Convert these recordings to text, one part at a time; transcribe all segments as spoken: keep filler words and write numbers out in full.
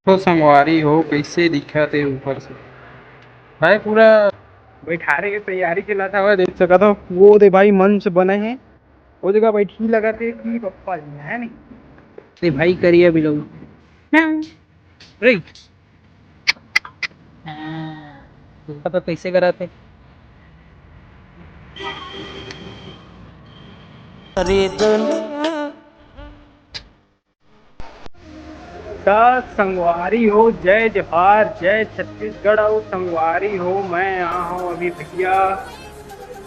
तो संगवारी हो, कैसे दिखत हे ऊपर से? भाई, पूरा बैठारे के तैयारी चलत हवय, देख सकत हो। वो दे भाई, मंच बने हे, वो जगह बैठी लगत हे कि पप्पा जी हे, नहीं? ते भाई, करिया बिलऊ। म्याऊ। रे। हाँ, देखा तो कैसे करत हे। अरे दुनिया। त संगवारी हो, जय जोहार, जय छत्तीसगढ़। अउ संगवारी हो, मैं आए हंव अभी भैया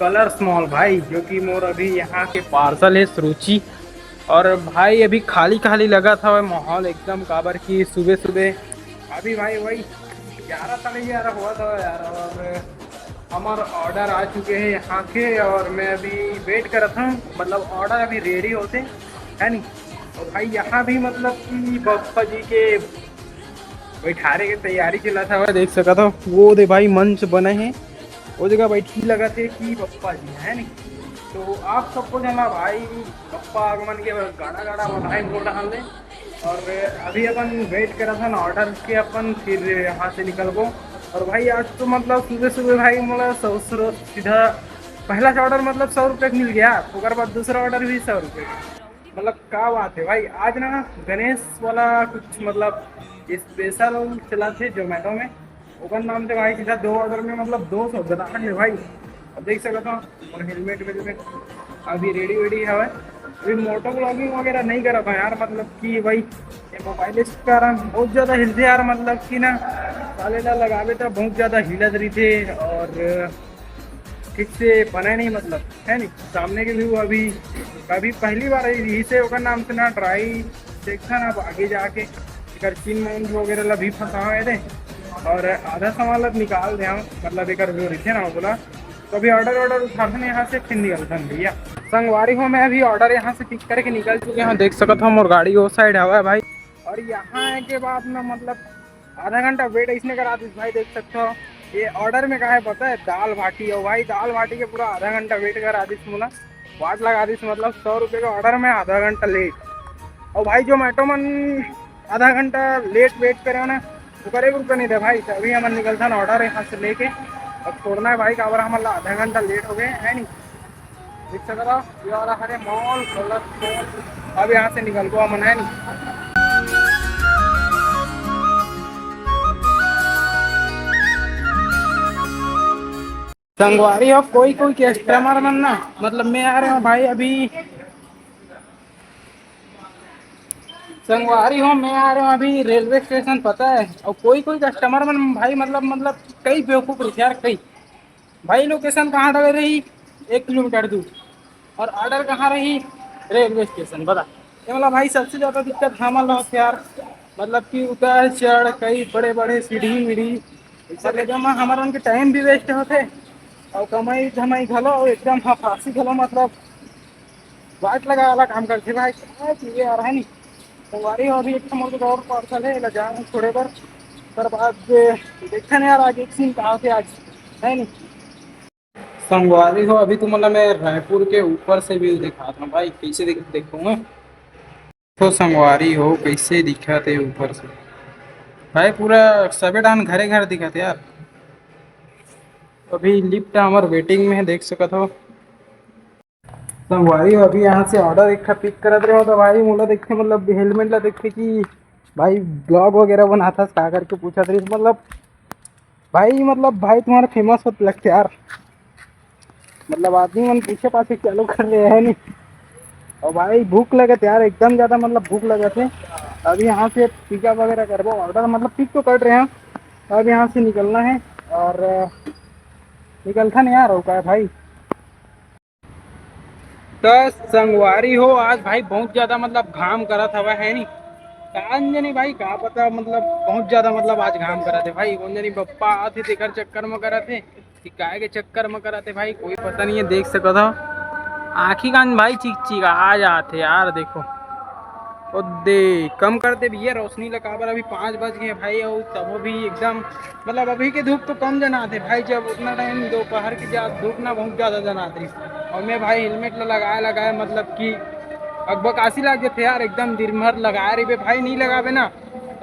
कलर्स मॉल भाई, जो कि मोर अभी यहाँ के पार्सल हे सुरुचि। और भाई, अभी खाली खाली लगत हवय माहौल एकदम, काबर कि सुबह सुबह अभी भाई वही ग्यारह, साढ़े ग्यारह होवत हवय यार। और हमर ऑर्डर आ चुके हे यहाँ के, और मैं अभी वेट करत हंव, मतलब ऑर्डर अभी रेडी होथे, है नी? और भाई, यहाँ भी मतलब कि बप्पा जी के बैठारे के तैयारी चलत हवय, देख सकत हो। वो दे भाई, मंच बने हे, वो जगह बैठी लगत हे कि बप्पा जी, है नी? तो आप सबको जना भाई, बप्पा आगमन के गाड़ा गाड़ा बधाई बोल रहा हूँ। और अभी अपन वेट करत हन ऑर्डर के, अपन फिर यहाँ से निकलबो। और भाई, आज तो मतलब सुबह सुबह भाई, मोला सौ, सौ, सीधा पहला ऑर्डर मतलब सौ रुपये का मिल गया, ओकर बाद दूसरा ऑर्डर भी सौ रुपये का। मतलब, का बात है भाई, आज ना गणेश वाला कुछ मतलब स्पेशल चलत हे जोमेटो में, ओकर नाम से भाई सीधा दो ऑर्डर में मतलब दो सौ बता रहे भाई। अब देख सकत हो, और हेलमेट वेलमेट अभी रेडी वेडी हवय। अभी मोटो व्लॉगिंग वगैरह नहीं करत हंव यार, मतलब कि भाई, ये मोबाइल के कारण बहुत ज़्यादा हिलथे यार, मतलब कि ना, साले ला लगाबे त बहुत ज़्यादा हिलत रहिथे और ठीक से बने नहीं, मतलब, है नहीं। सामने के व्यू अभी, अभी पहली बार आई रही से, ओकर नाम से ना ट्राई, देखा ना अब आगे जाके एकर चिन माउंट वगैरह ला भी फंसावे दे, और आधा सामान ला निकाल दे हम, मतलब एकर जो रहिथे ना बोला। तो अभी ऑर्डर ऑर्डर उठाथन यहाँ से, फिर निकलथन भैया। संगवारी हो, मैं अभी ऑर्डर यहाँ से पिक करके निकल चुके हंव, देख सकत हो मोर गाड़ी वो साइड हवा है भाई। और यहाँ आए के बाद ना, मतलब, आधा घंटा वेट इसने करा दिस भाई, देख सकते हो। ये ऑर्डर में का है पता है, दाल बाटी। और भाई, दाल बाटी के पूरा आधा घंटा वेट करा दिस मोला, वाट लगा दिस, मतलब सौ रुपये का ऑर्डर में आधा घंटा लेट। और भाई, जोमेटो मन आधा घंटा लेट वेट करे ना, ओकर एक रुपया नहीं दे भाई। तो अभी हमन निकलथन ऑर्डर यहाँ से लेके, अब छोड़ना है भाई, काबर हमन ला आधा घंटा लेट हो गए है नहीं। देख सकत हो, ये वाला हरे मॉल, कलर मॉल। अब यहाँ से निकलबो हमन, है नी? संगवारी हो, कोई कोई कस्टमर मन ना, मतलब मैं आ रहे हूँ भाई अभी, संगवारी हो, मैं आ रहे हूँ अभी रेलवे स्टेशन, पता है, और कोई कोई कस्टमर मन भाई, मतलब, मतलब कई बेवकूफ रहिथे यार, कई भाई, लोकेशन कहाँ डाले रही, एक किलोमीटर दूर, और ऑर्डर कहाँ रही, रेलवे स्टेशन। बता, ये वाला भाई सबसे ज़्यादा दिक्कत हमन ला होथे यार, मतलब कि उतार चढ़, कई बड़े बड़े सीढ़ी मीढ़ी, सब जगह में हमर मन के टाइम भी वेस्ट होथे और कमाई धमाई घलो एकदम हफासी घलो, मतलब वाट लगा वाला काम करथे भाई। क्या चीजें यार, है नी? संगवारी हो, अभी एक ठो मोर और पार्सल है, एला जा रहे छोड़े बर। ओकर बाद देखथन यार, आज एक सीन का होथे आज, है नी? संगवारी हो, अभी तुमन ला मैं रायपुर के ऊपर से व्यू दिखात हूँ भाई, कैसे दिख, देखूंगा। तो संगवारी हो, कैसे दिखत हे ऊपर से भाई, पूरा सबे डाहन घरे घर दिखत हे यार। अभी लिफ्ट हमर वेटिंग में है, देख सकत हो। संगवारी हो, अभी यहाँ से ऑर्डर एक ठा पिक करत रहे हो, तो भाई मोला देखते, मतलब हेलमेट ला देखते कि भाई ब्लॉग वगैरह बनाथस का करके पूछत रहिस, मतलब भाई, मतलब भाई तुम्हारा फेमस होत लगते यार, मतलब आदमी मन पीछे पाछे चालू कर रहे हैं नहीं। और भाई भूख लगत यार, एकदम ज़्यादा मतलब भूख लगत है। अभी यहाँ से पिकअप वगैरह करबो, ऑर्डर मतलब पिक तो कर रहे हैं, अब यहाँ से निकलना है और अ, निकलथन यार, और का है भाई। त संगवारी हो, आज भाई बहुत ज्यादा मतलब घाम करत हवा है नी, कान जनी भाई का पता, मतलब बहुत ज्यादा मतलब आज घाम करत है भाई। कौन जनी बप्पा आत हे तेकर चक्कर में करत है कि काय के चक्कर में करत है भाई, कोई पता नहीं है। देख सकत हो आँखी कान भाई चिक चिक आ जात है यार। देखो ओ दे, कम कर दे भैया रोशनी ला, काबर अभी पाँच बज गए भाई, और तब भी एकदम मतलब अभी के धूप तो कम जनात है भाई, जब उतना टाइम दोपहर के जा धूप ना बहुत ज्यादा जनात रही। और मैं भाई हेलमेट ला लगाए लगाए मतलब कि अकबकासी लाग जाथे यार, एकदम दिन भर लगाए रहिबे भाई, नहीं लगाबे ना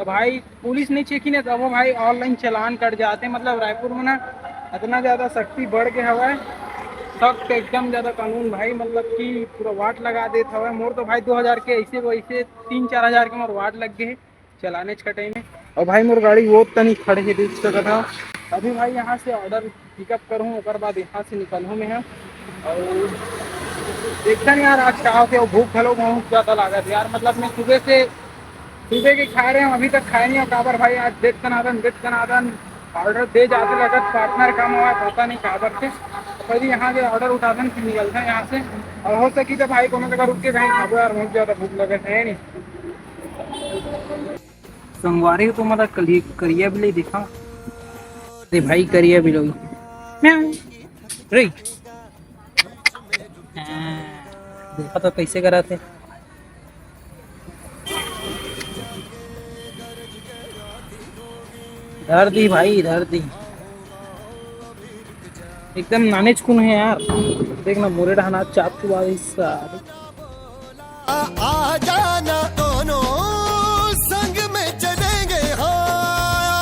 तो भाई पुलिस नहीं चेकिंग है तबो भाई ऑनलाइन चालान कट जाते। मतलब रायपुर में ना इतना ज्यादा सख्ती बढ़ के हवा है, सख्त एकदम ज्यादा कानून भाई, मतलब कि पूरा वाट लगा देत हवा। मोर तो भाई दो हजार के ऐसे वैसे तीन चार हजार के मोर वाट लग गए चलाने छठे में। और भाई मोर गाड़ी वो तनी खड़े है देख सकत हो। अभी भाई यहाँ से ऑर्डर पिकअप करूँ ओकर बाद यहाँ से निकलूँ मैं। और देखता नहीं यार आज का होते भूख घलो बहुत ज्यादा लागत यार। मतलब मैं सुबह से सुबह के खाए रहे हूँ अभी तक खाए नहीं हो काबर भाई आज देत दनादन देत दनादन ऑर्डर दे जाते लगत पार्टनर कम हुआ पता नहीं काबर से। कभी यहाँ से ऑर्डर उठाते हैं फिर निकलते हैं यहाँ से। और हो सकी तो भाई कोनो जगह रुक के कहीं खाबो यार बहुत ज्यादा भूख लगत है नहीं। संगवारी हो तो मतलब कल करिया बिलाई दिखा दे भाई करिया बिलाई। म्याऊ। रे। हाँ, देखा तो कैसे करा थे। धर दी भाई धर दी। एकदम नानेच कुन है यार। देखना मोरे डहाना चाप चुबा रही सारी। आ जाना